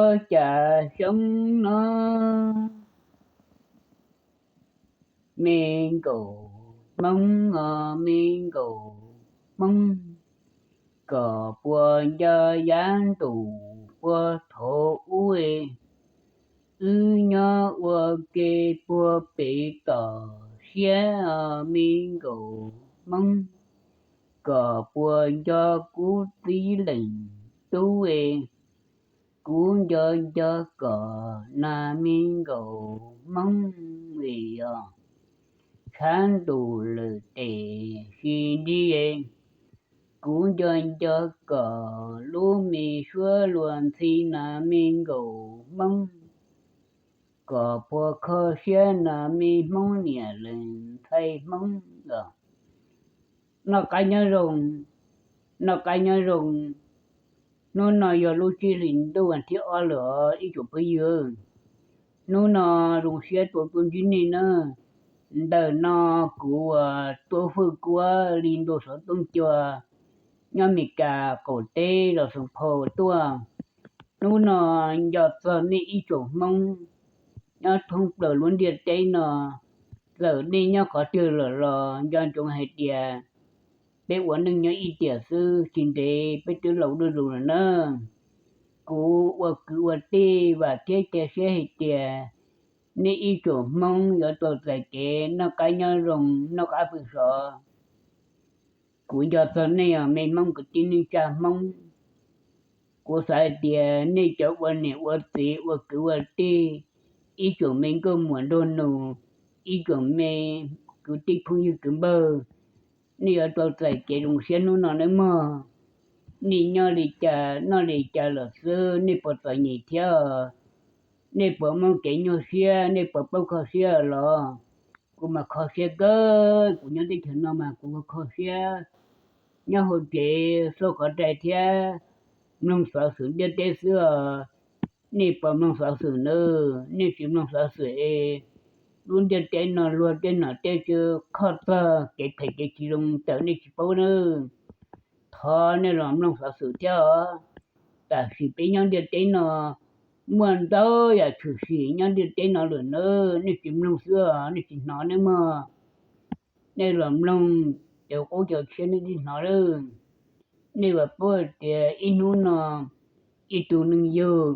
Ob cas xyoob no, me nkauj Hmoob os, me nkauj Hmoob, kom puas nco yav ntuj puag thaum ub, wb nyob ua ke puag pem tom siab os, me nkauj Hmoob, kom puas nco kuv txiv leej tub, kuv nco nco kom na, me nkauj Hmoob, es os, tshav ntuj lawm tes sis nrig, kuv nco nco kom lub me suab luag ntxhi na, me nkauj Hmoob, kom puas kho siab na, me Hmoob niam leej ntxhais Hmoob os. Noj qab nyob zoo, noj qab nyob zoo. Hnub no yog lub tsib hlis ntuj thib ob lawm os ib tsoom phooj ywg. Hnub no zoo siab tuaj tuaj ntsib nej na. Ntawm no kuv uas Tuam Fwj Kuab li ntu xov tooj cua nyob Mes Kas qaum teb los Xoo Phau tuaj. Hnub no nco txog nej ib tsoom Hmoob nyob thoob plaws lub ntiaj teb no. Txawm nej nyob qhov twg lawm los nco ntsoov hais tias peb ua neej nyob ib tiam xwb, tsis ntev peb twb laus dua zus lawm na. Kuv ua kwv ua tij vam thiab cia siab hais tias nej ib tsoom Hmoob yuav tau txais kev noj qab nyob zoo, noj qab pw sov. Kuv nco txog nej os me Hmoob kwv tij neej tsa Hmoob. Kuv xav hais tias nej cov ua niam ua txiv ua kwv ua tij, ib tsoom me nkauj muam nraug nus, ib tsoom me kwv tij phooj ywg kwv npawg, nej yuav tau txais kev zoo siab hnub no nawb mog. Nej nyob li cas noj li cas lawm xwb, nej puas txom nyem thiab? Nej puas muaj kev nyuaj siab, nej puas paub kho siab los? Kuv mas kho siab kawg, kuv nyob teb chaws no mas kuv kho siab. Nyob hauv tsev xauj qhov rai thiab mloog xov xwm ntiaj teb xwb os. Nej puas mloog xov xwm na? Nej tsis mloog xov xwm es lub ntiaj teb no luag tej nom tej tswv qhov txog kev phem kev tsis zoo tawm nej tsis paub na. Thov nej los mloog xov xwm thiab os. Tam sim peb nyob ntiaj teb no muaj ntau yam tshwm sim nyob ntiaj teb no lawm na, nej tsis mloog xwb os, nej tsis hnov nawb mog. Nej los mloog, cov qub cov tshiab nej thiaj hnov lawm. Nej puas paub hais tias ib hnub no ib tug neeg yug,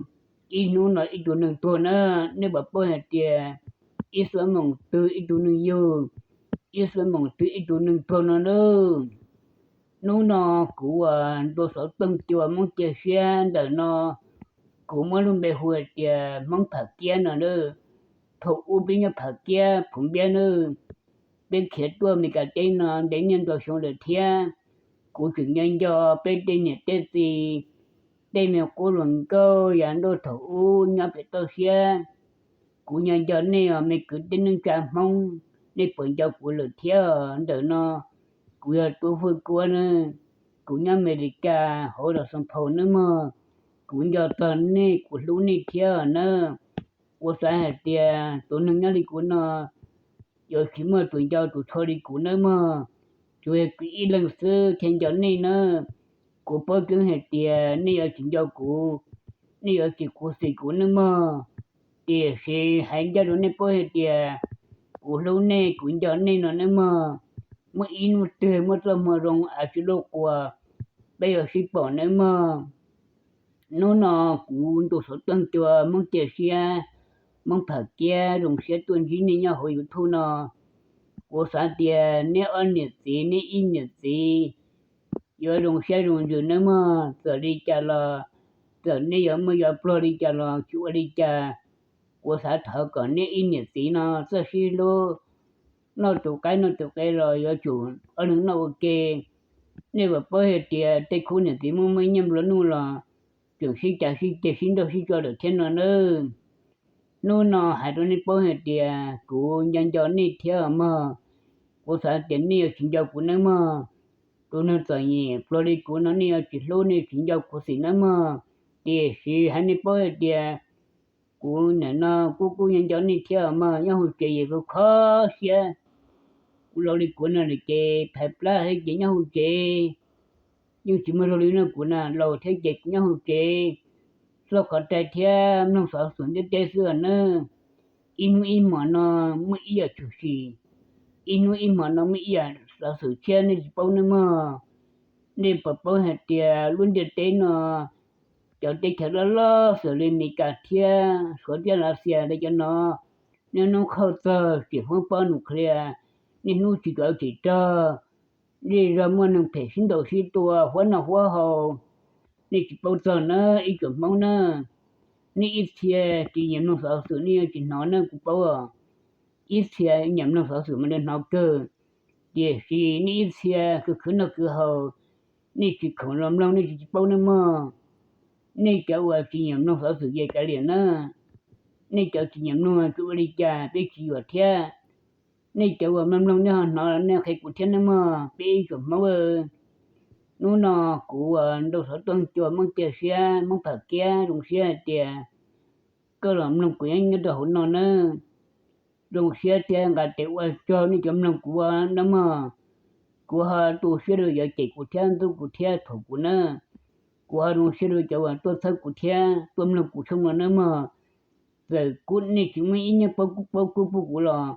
ib hnub no ib tug neeg tuag na? Nej puas paub hais tias ib xuab moos twg ib tug neeg yug, ib xuab moos twg ib tug neeg tuag no na? Hnub no kuv uas ntu xov tooj cua Hmoob cia siab ntawm no, kuv muab lub npe hu hais tias Hmoob Pham Kiab no na. Thaum ub peb nyob Pham Kiab Phuv Npiab na, peb khiav tuaj Mes Kas teb no ntev niaj ntau xyoo lawm thiab. Kuv tseem nco nco peb tej niam tej txiv, tej me qub hluas nkauj yav ntuj thaum ub nyob pem toj siab. Kuv nco nco nej os me kwv tij neej tsa Hmoob, nej puas nco kuv lawm thiab? Ntawm no kuv yog Tub Fwj Kuab na, kuv nyob Amelikas hauv Los Xoo Phau nawb mog. Kuv nco txog nej, kuv hlub nej thiab na. Kuv xav hais tias tus neeg nyob li kuv no yuav tsis muaj tus nco tus tshua li kuv nawb mog. Tsuas yog kuv ib leeg xwb thiaj nco nej na. Kuv paub tseeb hais tias nej yuav tsis nco kuv, nej yuav tsis khuv xim kuv nawb mog. Tiam sis hais ncaj rau nej paub hais tias kuv hlub nej, kuv nco nej no nawb mog. Muaj ib hnub twg muaj txoj hmoo zoo av tsis luj quas, peb yuav sib pom nawb mog. Hnub no kuv ntu xov tooj cua Hmoob cia siab, Hmoob Pham Kiab zoo siab tuaj ntsib nej nyob hauv YouTube no. Kuv xav tias neb ob niam txiv, neb ib niam txiv yuav zoo siab zoo ntsws nawb mog. Txawm li cas los, txawm nej yuav muaj yuav pluag li cas los tsis ua li cas, kuv xav thov kom neb ib niam txiv no txawj sib hlub. Noj tus qaib noj tus qe los yuav tsum ob leeg noj ua ke. Nej puas paub hais tias tej khub niam txiv muaj muaj nyiaj nplua nuj los tseem sib cav sib ceg sib nrauj sib tso lawm thiab no nawb. Hnub no hais rau nej paub hais tias kuv nco nco nej thiab mog. Kuv xav tias nej yuav tsis nco kuv nawb mog. Tus neeg txom nyem pluag li kuv no nej yuav tsis hlub, nej yuav tsis nco kuv xim nawb mog. Tiam sis hais nej paub hais tias kuv nim no kuj kuj nco nco nej thiab mog. Nyob hauv tsev es kuv kho siab, kuv laus li kuv no lawm ces phais plab thiab ces nyob hauv tsev, yeej tsis muaj zog li no kuv na, laus thiab ces kuv nyob hauv tsev, txoj qhov rai thiab mloog xov xwm ntiaj teb xwb nawb. Ib hnub ib hmos no muaj ib yam tshwm sim, ib hnub ib hmos no muaj ib yam xov xwm tshiab nej tsis paub nawb mog. Nej puas paub hais tias lub ntiaj teb no, cov teb chaws loj loj xws li Meskas thiab Suav thiab Lav Xias li cov no, niaj hnub qhauj txog tsim huab pob nuclear, niaj hnub tsis tuav tsis rog, zej zog muaj neeg phem sib ntaus sib tua huab noj huab haus. Nej tsis paub txog nawb ib tsoom Hmoob nawb. Nej ib txhia tsis nyiam mloog xov xwm nej yuav tsis hnov nawb kuv paub. Ib txhia nyiam mloog xov xwm mas lawv hnov kawg, tiam sis nej ib txhia khwv khwv noj khwv haus, nej tsis khoom los mloog nej tsis paub nawb mog. Nej cov uas tsis nyiam mloog xov xwm ces kav liam nawb. Nej cov tsis nyiam mloog tsuas ua li cas peb tsis yuam thiab. Nej cov uas mloog mloog nej ho hnov nej qhia kuv thiab nawb mog peb ib tsoom Hmoob. Hnub no kuv uas nrau xov tooj cua Hmoob cia siab Hmoob pham kiab zoo siab hais tias koj los mloog kuv nyob nyob rau hauv no nawb. Zoo siab thiab nqa tes ua tsaug nej cov mloog kuv nawb mog. Kuv ho tu siab rau yuav cem kuv thiab ntxub kuv thiab thuam kuv nawb. Kuv ho zoo siab rau cov uas tuaj txhawb kuv thiab tuaj mloog kuv tshooj no nawb mog. Txawm kuv nej tsis muaj ib nyiaj paub kub paub kub pub kuv los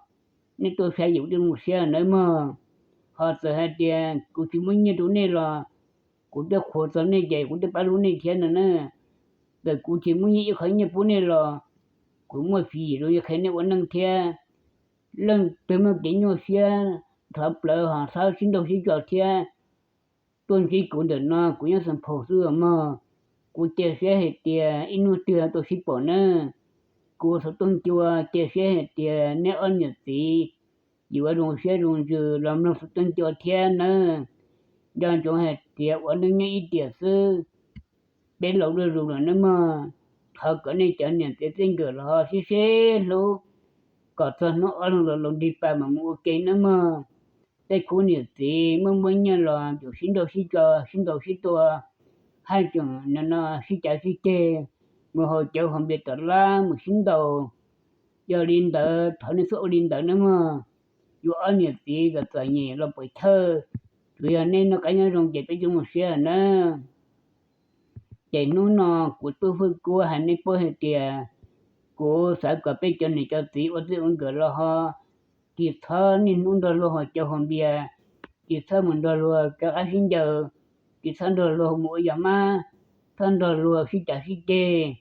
nej tuaj saib yus twb zoo siab nawb mog. Ho txawm hais tias kuv tsis muaj nyiaj rau nej los kuv twb qhuas txog nej ces kuv twb pab hlub nej thiab no na. Txawm kuv tsis muaj nyiaj ib qho nyiaj pub nej los kuv muaj tswv yim rau yuav qhia nej ua neej thiab. Leej twg muaj kev nyuaj siab thov plawv ho txhob sib ntaus sib tso thiab. Tuaj ntsib kuv ntawm no kuv nyob Xeev Phaum xwb mog. Kuv cia siab hais tias ib hnub twg tuaj sib pom nawb. Kuv xov tooj cua cia siab hais tias neb ob niam txiv yuav zoo siab zoo ntsws los mloog xov tooj cua thiab nawb. Nco ntsoov hais tias ua neej nyob ib tiam xwb, peb laus zuj zus lawm nawb mog. Thov kom nej cov niam txiv txij nkawm los ho sib sib hlub kom txog hnub ob leeg los laus nrig pas mam mus ua ke nawb mog. Tej khub niam txiv muaj muaj nyiaj los tseem sib ntaus sib tso sib ntaus sib tua, haj tseem no no sib cav sib ceg, mus haus cawv haus npias tom lab mus sib ntaus. Yog li ntawd thov nej txhob ua li ntawd nawb mog. Yuav ob niam txiv kom txom nyem los puas chawj, tsuas yog nej noj qab nyob zoo ces peb yeej zoo siab nawb. Ces hnub no kuv tub Fwj Kuab hais nej paub hais tias kuv xav kom peb cov niam cov txiv ua txij ua nkawm los ho tsis txhob niaj hnub nrog luag haus cawv haus npias, tsis txhob mus nrog luag kaw qab sib ncaws, tsis txhob nrog luag mus ua yam mab, txhob nrog luag sib cav sib ceg.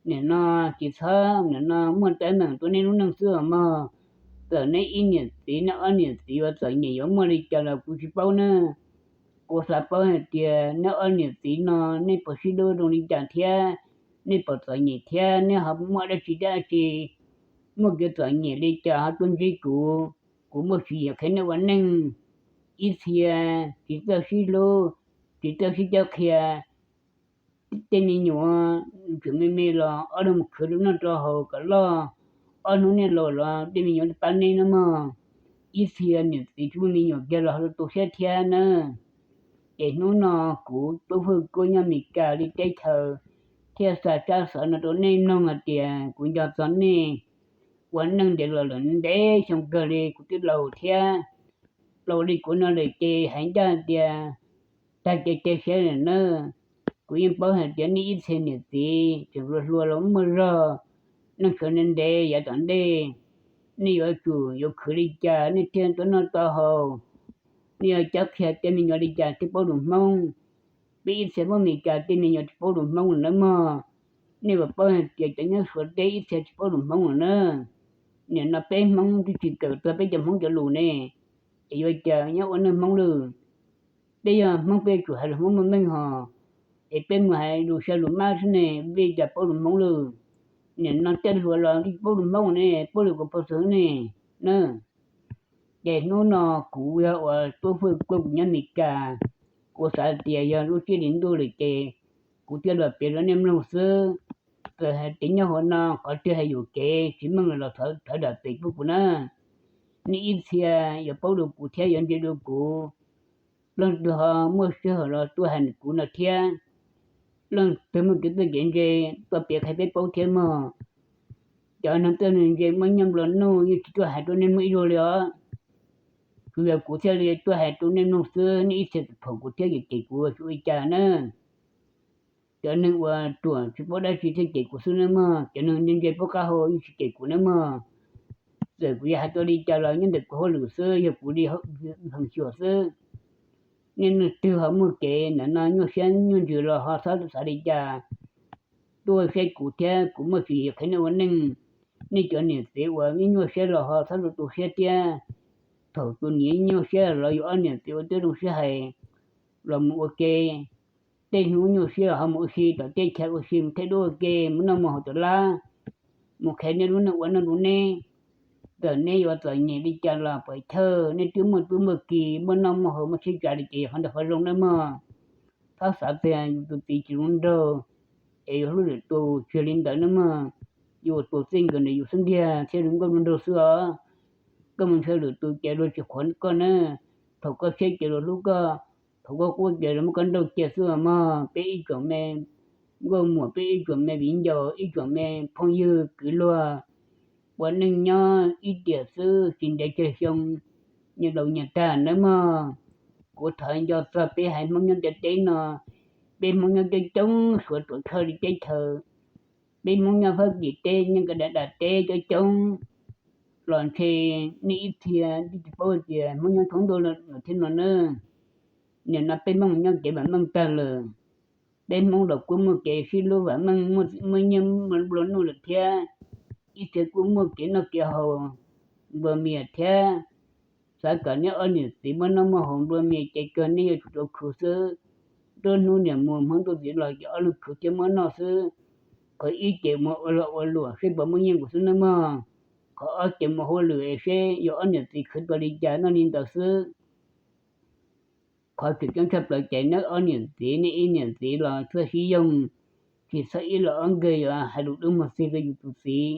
Nim no tsis txhob, nim no muaj teeb meem rau nej lub neej xwb mog. Txawm neb ib niam txiv neb ob niam txiv yuav txom nyem yuav muaj li cas los kuv tsis paub na. Kuv xav paub hais tias neb ob niam txiv no nej puas sib hlub zoo li cas thiab, nej puas txom nyem thiab nej ho muaj dab tsi dab tsi, muaj kev txom nyem li cas ho tuaj ntsib kuv, kuv muaj tswv yim qhia nej ua neej. Ib txhia tsis txawj sib hlub, tsis txawj sib coj qhia, tej me nyuam tseem me me los ob leeg mus khwv rau noj rau haus kom loj, ob hnub nej laus los tej me nyuam pab neb nawb mog. Ib txhia niam txiv tsis muaj me nyuam kiag los ho tu siab thiab nawb. Ces hnub no kuv tub Fwj Kuab nyob Mes Kas li teb chaws thiaj xa tsab xov no rau nej mloog hais tias kuv nco txog nej ua neej ntev los lawm ntev xyoo kawg li kuv twb laus thiab. Laus li kuv no lawm ces hais ncaj tias tag kev cia siab lawm nawb. Kuv yeej paub hais tias nej ib txhia niam txiv tseem hluas hluas los muaj zog, neej tshuav ntev ntev yav tom ntej, nej yuav tsum yuav khwv li cas nej thiaj tau noj tau haus, nej yuav coj qhia tej me nyuam li cas thiaj paub lus Hmoob. Peb ib txhia Hmoob Mes Kas tej me nyuam tsis paub lus Hmoob lawm nawb mog. Nej puas paub hais tias cov nyob Suav teb ib txhia tsis paub lus Hmoob lawm na. Nim no peb Hmoob twb tsis kawm txog peb cov Hmoob cov lus ne, es yuav cas nyob ua neej Hmoob lawm. Peb yog Hmoob peb yuav tsum hais lus Hmoob meej meej hos, es peb mus hais lus xya lus mab xwb ne, peb cas paub lus Hmoob lawm. Nim no tej hluas los twb tsis paub lus Hmoob ne, paub lus kuv pov xwm ne na. Ces hnub no kuv yog uas tub Fwj Kuab kuv nyob Mes Kas, kuv xav tias yog lub sij hawm ntuj lawm ces kuv thiaj los piav rau nej mloog xwb. Txawm hais tias nyob hauv no qhov twg hais yuam kev tsis meej los thov dam pem pub kuv na. Nej ib txhia yuav paub dua kuv thiab yuav ntse dua kuv, leej twg ho muaj sij hawm los tuaj hais kuv no thiab. Leej twg muaj kev txawj kev ntse tuaj piav qhia peb paub thiab mog. Cov neeg txawj neeg ntse muaj nyiaj nplua nuj yeej tsis tuaj hais rau nej mloog ib zaug li os. Tsuas yog kuv thiaj li tuaj hais rau nej mloog xwb, nej ib txhia txawm phoom kuv thiab yuam kev kuv tsis ua li cas na. Cov neeg uas ruam tsis paub dab tsi thiaj cem kuv xwb nawb mog, cov neeg ntse ntse paub qab hau yeej tsis cem kuv nawb mog. Txawm kuv yuav hais tau li cas los nyob ntawm kuv hauj lwm xwb, yog kuv li hawm xyuam xwb. Nej leej twg ho muaj kev ntawm no nyuaj siab nyuaj ntsws los ho txhob xav li cas, tuaj saib kuv thiab kuv muaj tswv yim qhia nej ua neej. Nej cov niam txiv uas nyuaj siab los ho txhob tu siab thiab. Thaum tus niam nyuaj siab los yus ob niam txiv ua tib zoo sib hais los mus ua ke. Tej hnub nyuaj siab los ho mus ua si tom tej chaw, ua si mus thaij duab ua ke, mus noj mus haus tom lab, mus qhia nej lub neej ua noj lub neb. Txawm neb yuav txom nyem li cas los pom chaw, nej twb muaj tub muaj ki, muaj noj muaj haus muaj tsheb tsav li ces yog qhov ntawd qhov zoo nawb mog. Txhob xav tias yus tus txiv tsis zoo nraug es yus hlub lwm tus, tsis yog li ntawd nawb mog. Yus ua tus txij nkawm ntawm yus xwb ntiag thiaj zoo nkauj zoo nraug xwb os. Koj mus ntshaw lwm tus ces luag tsis qhuas koj na. Thaum koj tshiab ces luag hlub koj, thaum koj quaj ces luag muab koj nrauj kiag xwb os mog. Peb ib tsoom me nkauj muam, peb ib tsoom me viv ncaus, ib tsoom me phooj ywg kwv luag, ua neej nyob ib tiam xwb tsis ntev tsawg xyoo, nyias laus nyias tag nawb mog. Kuv thov nco txog peb haiv Hmoob nyob ntiaj teb no, peb Hmoob nyob coob coob Suav ruam tshaj li teb chaws, peb Hmoob nyob Fab Kis teb, nyob Kadas das teb coob coob los ntshe nej ib txhia twb tsis paub tias Hmoob nyob thoob ntuj lawm thiab no na. Nim no peb Hmoob nyob kev vam meej tag lawm. Peb Hmoob los kuj muaj kev sib hlub vam meej, muaj nyiaj muaj nplua nuj lawm thiab. Ib txhia kuj muaj kev noj kev haus nplua mias thiab. Xav kom neb ob niam txiv muaj noj muaj haus nplua mias ces kawg neb yuav tsum tau khwv xwb. Nruab hnub niam mus Hmoob ntuj txiv los ces ob leeg khwv thiab muab noj xwb. Qhov ib ces mus ua lag ua luam seb puas muaj nyiaj nkaus xwb nawb mog. Qhov ob ces mus hauj lwm es seb yog ob niam txiv khwv tau li cas noj li ntawd xwb. Qhov tseem ceeb tshaj plaws ces neb ob niam txiv, neb ib niam txiv los txhob sib yoog, tsis txhob ib los ob nkawg yuav hais lus dub muag txig rau yus tus txiv,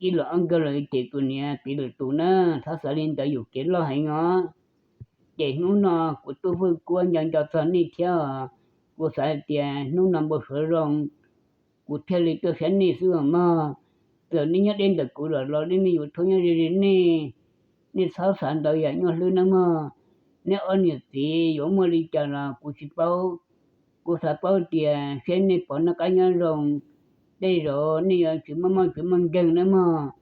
ib los ob nkawg los yuav cem tus niam piv lwm tus na. Txhob xav li ntawd, yus kev loj heev os. Ces hnub no kuv tub Fwj Kuab nco nco txog nej thiab os. Kuv xav hais tias hnub no npau suav zoo, kuv thiaj li tuaj saib nej xwb os mog. Txawm nej nyob deb ntawm kuv lawm los nej me nyuam thub nyob ze ze nej, nej txhob xav ntau yam nyuaj hlwb nawb mog. Neb ob niam txiv yuav muaj li cas los kuv tsis paub. Kuv xav paub tias seb nej puas noj qab nyob zoo, tej zaum nej yuav tsis muaj mob tsis muaj nkeeg nawb mog.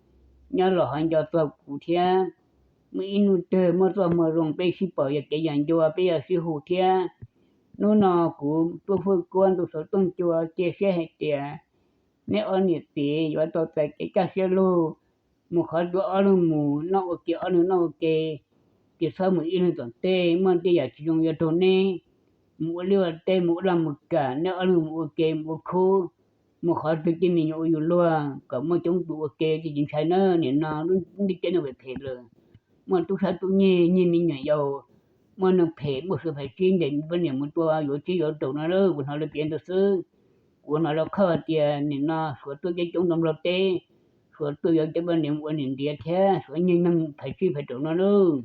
Nyob los ho nco txog kuv thiab. Muaj ib hnub twg muaj txoj hmoo zoo peb sib pom yog kev yam ncua peb yuav sib hu thiab. Hnub no kuv tub Fwj Kuab ntu xov tooj cua cia siab hais tias neb ob niam txiv yuav tau txais kev kaj siab lug, mus qhov twg ob leeg mus, noj ua ke ob leeg noj ua ke, tsis txhob mus ib leeg tom tej, muaj tej yam tsis zoo yuav raug neb. Mus ua liaj ua teb, mus ua laj mus kam, neb ob leeg mus ua ke mus ua khub, mus qhov twg cia me nyuam ua yus luag kom muaj coob tus ua ke, tsis ntshai na. Nim no lub ntiaj teb no phem phem lawm, muaj tub sab tub nyiag, nyiag me nyuam yaus, muaj neeg phem, muaj Suav phais tsib ntes poj niam mus tua yuav tsib yuav raus no lauj. Kuv hnov lawv piav ntawd xwb. Kuv hnov lawv qhia tias nim no Suav tuaj coob coob rau Nplog teb, Suav tuaj yuav cov poj niam mus ua niam ntiav thiab Suav nyiag neeg phais tsib phais raus no lauj.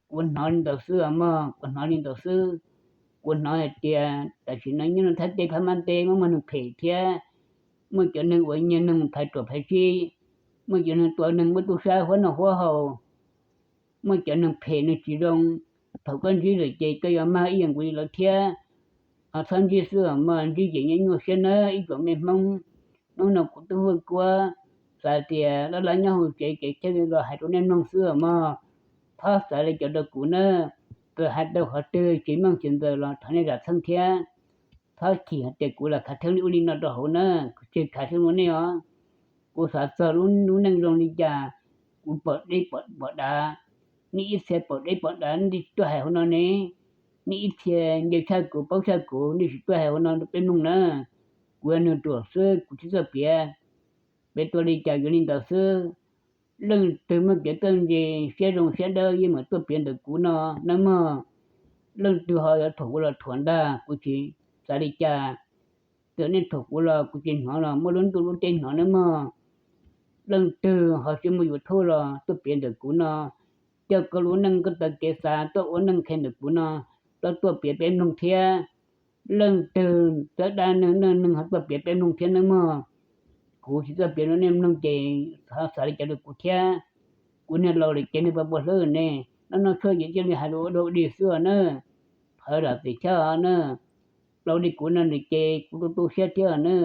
Kuv hnov li ntawd xwb os mog, kuv hnov li ntawd xwb. Kuv hnov hais tias tam sim no nyob rau Thaib teb Phab Mab teb muaj muaj neeg phem thiab, muaj cov neeg uas nyiag neeg mus phais ruam phais tsib, muaj cov neeg tua neeg muab tub sab huab noj huab haus, muaj cov neeg phem neeg tsis zoo. Thaum koj ntsib lawm ces koj yuav mag ib yam nkaus li lawv thiab. Ho txhob ntsib xwb os mog, ntsib ces nyuaj nyuaj siab nawb ib tsoom me Hmoob. Hnub no kuv tub Fwj Kuab xav tias laj laj nyob hauv tsev ces thiaj li los hais rau nej mloog xwb os mog. Txhob xav li cas rau kuv na, txawm hais tau qhov twg tsis meej tsis ntxaws los thov nej zam txheej thiab. Txhob chim hais tias kuv los khav theeb li ub li no rau hauv na, kuv tsis khav theeb rau nej os. Kuv xav txog lub neej zoo li cas, kuv pom deb pom dav, nej ib txhia pom deb pom dav nej tsis tuaj hais hauv no ne, nej ib txhia nco tshaj kuv paub tshaj kuv nej tsis tuaj hais hauv no rau peb mloog na. Kuv yog neeg ruam xwb kuv tsis txawj piav, piav tau li cas yuav li ntawd xwb. Leej twg muaj kev txawj ntse, siab zoo siab dawb yeej meem tuaj piav ntawm kuv no nawb mog. Leej twg ho yuav thuam kuv los thuam ntag, kuv tsis xav li cas. Txawm nej thuam kuv los kuv tsis hnov los muaj lub ntuj lub teb hnov nawb mog. Leej twg ho tsis muaj YouTube los tuaj piav ntawm kuv no, coj koj lub neej koj taw kev xav tuaj ua neej qhia ntawm kuv no, tuaj tuaj piav peb mloog thiab. Leej twg txawj dab neeg neej neeg ho tuaj piav peb mloog thiab nawb mog. Kuv tsis tuaj piav rau nej mloog ces thov xav li cas rau kuv thiab. Kuv niag laus lawm ces niag pog puas hlwb ne, noj noj tshuaj ces cia li hais lus ua dog ua dig xwb os na. Thov zam txim thiab os na. plaub li kuv no nws ces kuv tu tu siab thiab na.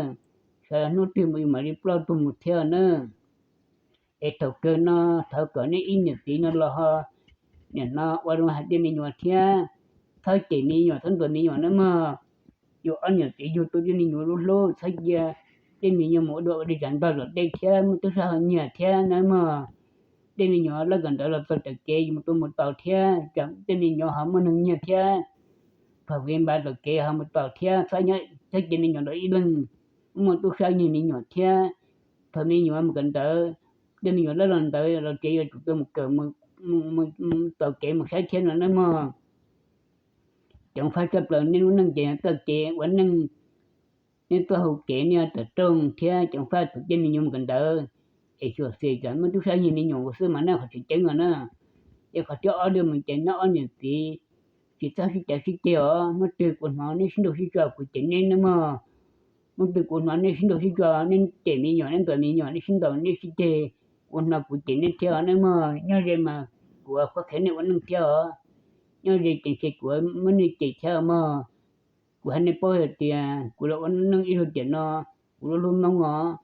Xyov hnub twg mus mam li ploj tuag mus thiab na. Es thaum kawg no thov kom nej ib niam txiv no los ho, nim no ua zoo hais tej me nyuam thiab, txhob cem me nyuam txhob ntuas me nyuam nawb mog. Yus ob niam txiv yug tau tej me nyuam lub hlub txhob cia tej me nyuam mus ua dua ua dig tsav ntog tom tej thiab muaj tub sab ho nyiag thiab nawb mog. Tej me nyuam lawv kawm ntawv los txog tom kev yus mus tua mus taus thiab, tej me nyuam ho muaj neeg nyiag thiab, pom kev npam tom kev ho mus taus thiab, txhob nyob txhob cia me nyuam los ib leeg muaj tub sab nyiag me nyuam thiab. Thaum me nyuam mus kawm ntawv, tej me nyuam lawv los ntawd los ces yuav tsum tuaj mus kawm mus taus kev mus saib thiab no nawb mog. Ceev faj tshaj plaws nej lub neej ces txoj kev ua neej, nej txoj hau kev nej tawm rooj thiab ceev faj thaum tej me nyuam mus kawm ntawv, es xyuam xim tsam muaj tub sab nyiag me nyuam xwb mas nej qhov tseem ceeb os na. Ces qhov thib ob li mus ces nyob ob niam txiv tsis txhob sib cav sib ceg os. Hnub twg kuv hnov nej sib ntaus sib tso kuv cem nej nawb mog. Hnub twg kuv hnov nej sib ntaus sib tso, nej cem me nyuam nej ntuas me nyuam, nej sib ntaus nej sib ceg, kuv hnov kuv cem nej thiab os nawb mog. Nyob ze mas kuv qhuab qhia nej ua neej thiab os. Nyob ze ces ntshe kuv muab nej cem thiab mog. Kuv hais nej paub hais tias kuv los ua neej ib zaug tiam no, kuv lub hlub Hmoob os,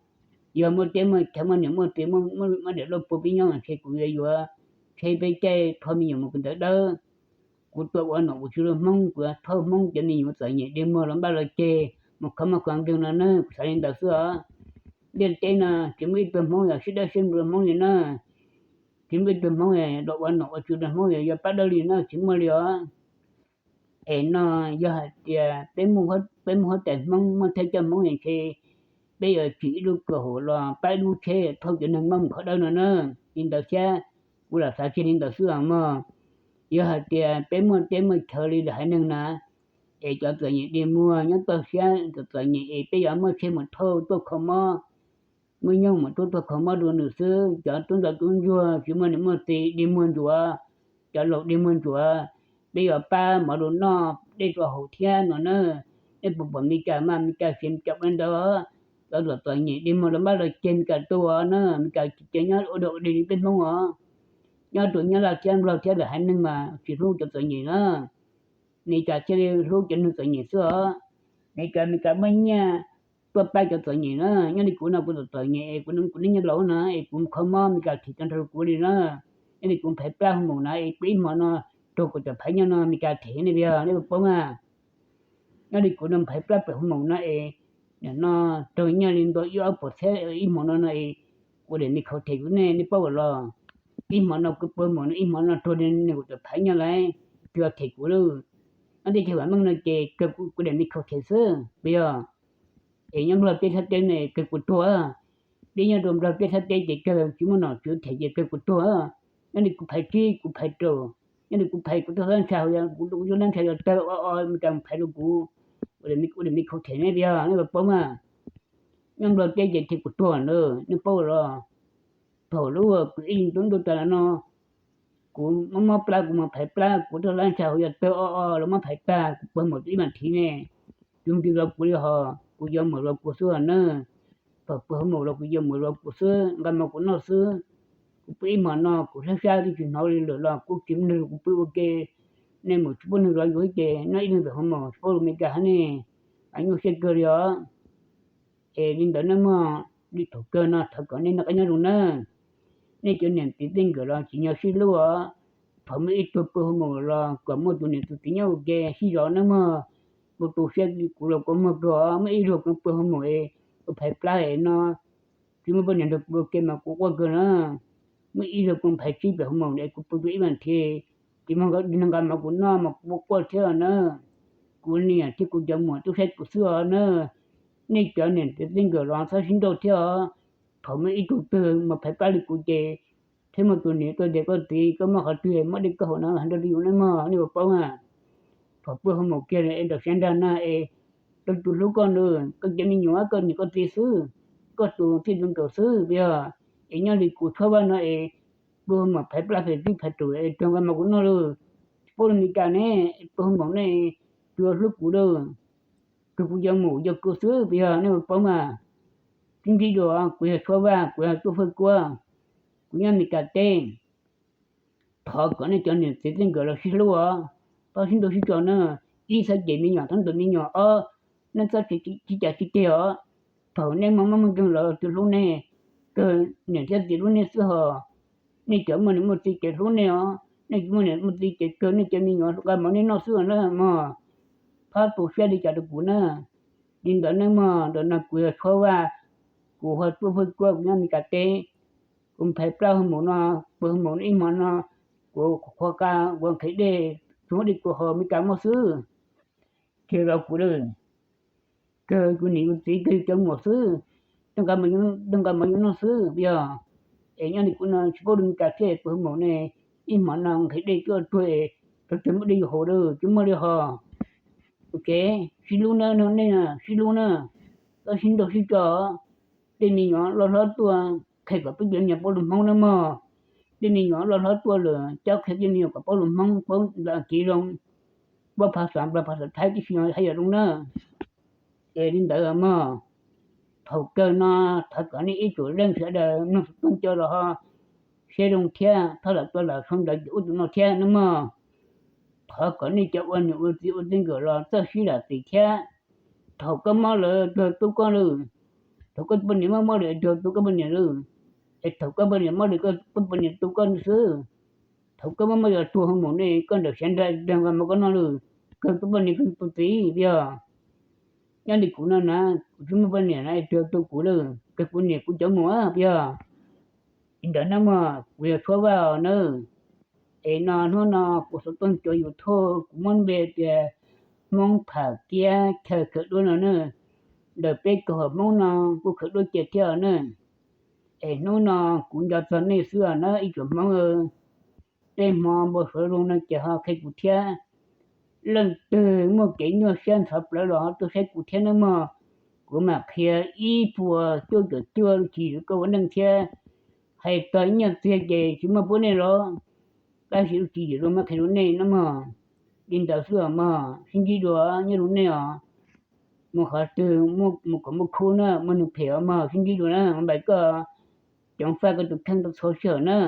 yog muaj teb muaj chaw muaj niam muaj txiv muaj daim luj pua pib nyob ntshe kuv yuav yuav tsheb peb caij thauj me nyuam mus kawm ntawv dawb. Kuv tuaj ua nom ua tswv rau Hmoob, kuv thauj Hmoob cov me nyuam txom nyem dig muag los npaj los ceg mus khov muag khov nkeeg no na, kuv xav li ntawd xwb os. Ntiaj teb no tsis muaj ib tug Hmoob yog sib dawb sib npua Hmoob li na. Tsis muaj ib tug Hmoob los ua nom ua tswv rau Hmoob yog pab dawb li no tsis muaj li os. Es no yog hais tias peb muaj huab tais Hmoob muaj thawj coj Hmoob es ntshe peb yuav tsim ib lub kaum hauv los pab ib lub tsheb thauj cov neeg Hmoob mus khov dawb no na. Li ntawd thiab, kuv lam xav kiag li ntawd xwb os mog. Yog hais tias peb muaj teb muaj chaw li lwm haiv neeg na, es cov txom nyem dig muag nyob toj siab txom txom nyem es peb yuav muaj tsheb mus thauj tuaj kho mob, muaj nyooj mus tuaj tuaj kho mob rau nws xwb. Cov tub ntxhais tub ntsuag tsis muaj niam muaj txiv dig muag ntsuav, cov laus dig muag ntsuav, peb yuav pab mov rau noj dej rau haus thiab no na. Nej puas pom Meskas mas Meskas siv cov ua ntawd, cov txom txom nyem dig muag los npaj los ceg Meskas tuaj na, Meskas tsis cia nyob ua dog ua dig li peb Hmoob os. Nyob rau Nyab Laj thiab Nplog thiab lwm haiv neeg mas tsis hlub cov txom nyem na. Meskas thiaj li hlub cov neeg txom nyem xwb os. Meskas, Meskas muaj nyiaj tuaj pab cov txom nyem na. Nyob li kuv no kuv txom txom nyem es kuv, kuv niaj nyob laus na es kuv kho mob Meskas them tso nrog kuv li na. Nyob li kuv nphais plab hoo maum na es pw ib hmo no raug kuv cov phaiv nyiaj no Meskas them nej puas paub na. Nyob li kuv no nphais plab pem hoo maum no es, nim no raug nyiaj li ntua ib ob puas txhiab ib hmo no no es kuv daim me khau them kuv ne, nej paub los? Ib hmo no kuv pw hoo maum no ib hmo no raug li nws kuv cov phaiv nyiaj lawm, tsis yog them kuv lawm. Nyob teb chaws vam meej no ces kawg kuv daim me khau them xwb puas yog? Es nyob Nplog teb thaj teb no kawg kuv tuag. Peb nyob rau Nplog teb thaj teb ces kawg tsis muaj nom tswv them ces kawg kuv tuag. Nyob li kuv phaiv tsib kuv phaiv rau, nyob li kuv phaiv kuv tuaj hlab ntsha, kuv tuaj hlab ntsha yog tawg o o Meskas phaiv rau kuv, kuv daim me khau them ne puas yog? Nej puas paub mas. Nyob Nplog teb ces them kuv tuag lawm, nej paub los? Thaum lub kuv ib leeg tub ntuj tas no, kuv mob mob plab kuv mus phaiv plab, kuv tuaj hlab ntsha hauv yog tawg o o los muab phaiv tag, kuv pw hoo maum ib vas thiv ne. Tus ntws los kuv li hos kuv yuav maum los kuv xwb na. Thaum pw hoo maum los kuv yuav maum los kuv xwb, nqa mov kuv noj xwb. Kuv pw ib hmo no kuv hlab sab twb tsis hnov li lawm los kuv tsis muaj neeg kuv pw ua ke. Nej mus tsis pub neeg zov yus ces noj ib leeg pem hoo maum tsis paub lus Meskas hab ne. Nyuaj siab kawg li os. Es li ntawd nej mog, li thaum kawg no thov kom nej noj qab nyob zoo na. Nej cov niam txiv txij nkawm los tsis nco sib hlub os. Thaum muaj ib tug pw hoo maum los kom muaj tus niam tus txiv nyob ua ke sib zov nawb mog. Tus tu siab li kuv los kuv muag kawg os, muaj ib zaug kuv pw hoo maum es kuv phaiv plab es no tsis muaj poj niam nrog kuv ua ke mas kuv quaj kawg na. Muaj ib zaug kuv phaiv tsib pem hoo maum es kuv pw tau ib vas thiv, tsis muaj neeg nqa mov kuv noj mas kuv quaj quaj thiab na. Kuv niam thiab kuv cov muam twb saib kuv xwb os na. Nej cov niam txiv txij nkawm los txhob sib nrauj thiab os. Thaum muaj ib tug twg mus phaiv plab li kuv ces thiab muaj tus niam tuaj tias koj txiv koj muaj qhov twg muab dej koj haus no hais nrog rau yus nawb mog, nej puas paub na. Thaum pw hoo maum kiag es nraum siab nrag na es rau tus hlub koj na, koj cov me nyuam koj niam koj txiv xwb, koj tus txij tus nkawm xwb puas yog? Es nyob li kuv Tshuab Vaj no es pw hoo maum phaiv plab phaiv tsib phaiv rau es raug nqa mov kuv noj lawm. Tsis paub lus Meskas ne, pw hoo maum ne, tsis hlub kuv lawm. Kawg kuv cov muam yog kuv xwb puas yog? Nej puas paub mas. Sib ntsib dua, kuv yog Tshuab Vaj, kuv yog Tub Fawj Kuab, kuv nyob Meskas teb. Thov kom nej cov niam txiv txij nkawm los sib hlub os, txhob sib nrauj sib tso na. Ib, txhob cem me nyuam thiab ntuas me nyuam. Ob, nej txhob tsis cas tsis tig os. Thaum nej muaj mob muaj nkeeg los tug hlub nej kawg niam thiab txiv hlub nej xwb hos. Nej cov muaj niam muaj txiv ces hlub nej os, nej muaj niam muaj txiv ces kawg nej cov me nyuam nqa mov nej noj xwb na mog. Txhob tu siab li cas rau kuv na. Li ntawd nawb mog, ntawm no kuv yog Tshuab Vaj, kuv hu ua Phooj Kuab, kuv nyob Meskas teb. Kuv nphais plaub hau maum no, pua hau maum ib hmo no, kuv qhuav qa, kuv nqhis dej, tsuas muab dej kuv haus Meskas moj xwb. Kiag los kuv lawm, kawg kuv niam kuv txiv kawg cov muam xwb, tuaj nqa mov yuav noj xwb yog. Es nyob li kuv no tsis paub li Meskas thiab, pua hau maum ne, ib hmo no nqhis dej cuaj tuag, tau tag muab dej yuav haus lawm tsis muaj li hos. Ok, sib hlub na, nej sib hlub na, txhob sib ntaus sib tso. Tej me nyuam loj hlob tuaj, qhia kom peb cov me nyuam paub lus Hmoob nawb mog. Tej me nyuam loj hlob tuaj lawm, coj qhia tej me nyuam kom paub lus Hmoob, paub nplawm kev zoo, paub phas xas Nplog phas xas Thaib tib si no haj yam zoo na. Es li ntawd mog, thaum kawg no thov kom nej ib tsoom leej sawv daws mloog xov tooj coj los ho siab zoo thiab, thov lam tua lam sau ntawv ces ub tus no thiab nawb mog. Thov kom nej cov ua niam ua txiv ua txij nkawm los txawj sib lam txim thiab. Thaum koj mob lawm tuag tub koj lawm, thaum koj poj niam mob mob lawm tuag tub koj poj niam lawm, es thaum koj poj niam mob lawm koj poj niam tu koj xwb. Thaum koj mob mob yuav tuag hau maum ne, koj ntawm siav nra dag nqa mov koj noj lawm, kawg tus poj niam kawg tus txiv yog. Nyob li kuv no na, kuv tsis muaj poj niam na, tuag tu kuv lawm, kawg kuv niam kuv cov muam yog. Li ntawd nawb mog, kuv yog Tshuab Vaj nawb. Es no hnub no kuv xov tooj cov YouTube kuv muab npe tias Hmoob Pham Kiab chaw khaws duab no na. Ntawm peb kaum hom Hmoob no kuj khaws duab cia thiab na. Es hnub no kuv nco txog nej xwb os nawb ib tsoom Hmoob. Tej hmo npau suav zoo no ces ho qhia kuv thiab. Leej twg muaj kev nyuaj siab ntxhov plawv los ho tuaj saib kuv thiab nawb mog. Kuv mam qhia ib puas cuaj caum cuaj lub tswv yim rau koj ua neej thiab. Hais txog nyiaj txiag ces tsis muaj pub nej los, tab sis lub tswv yim los muab qhia rau nej nawb mog. Li ntawd xwb os mog, sib ntsib dua, nyob zoo nej os. Mus qhov twg mus kom muaj khub na, muaj neeg phem os mog, sib ntsib dua na, npais koj, ceev faj koj tus kheej koj txhob sij hawm na.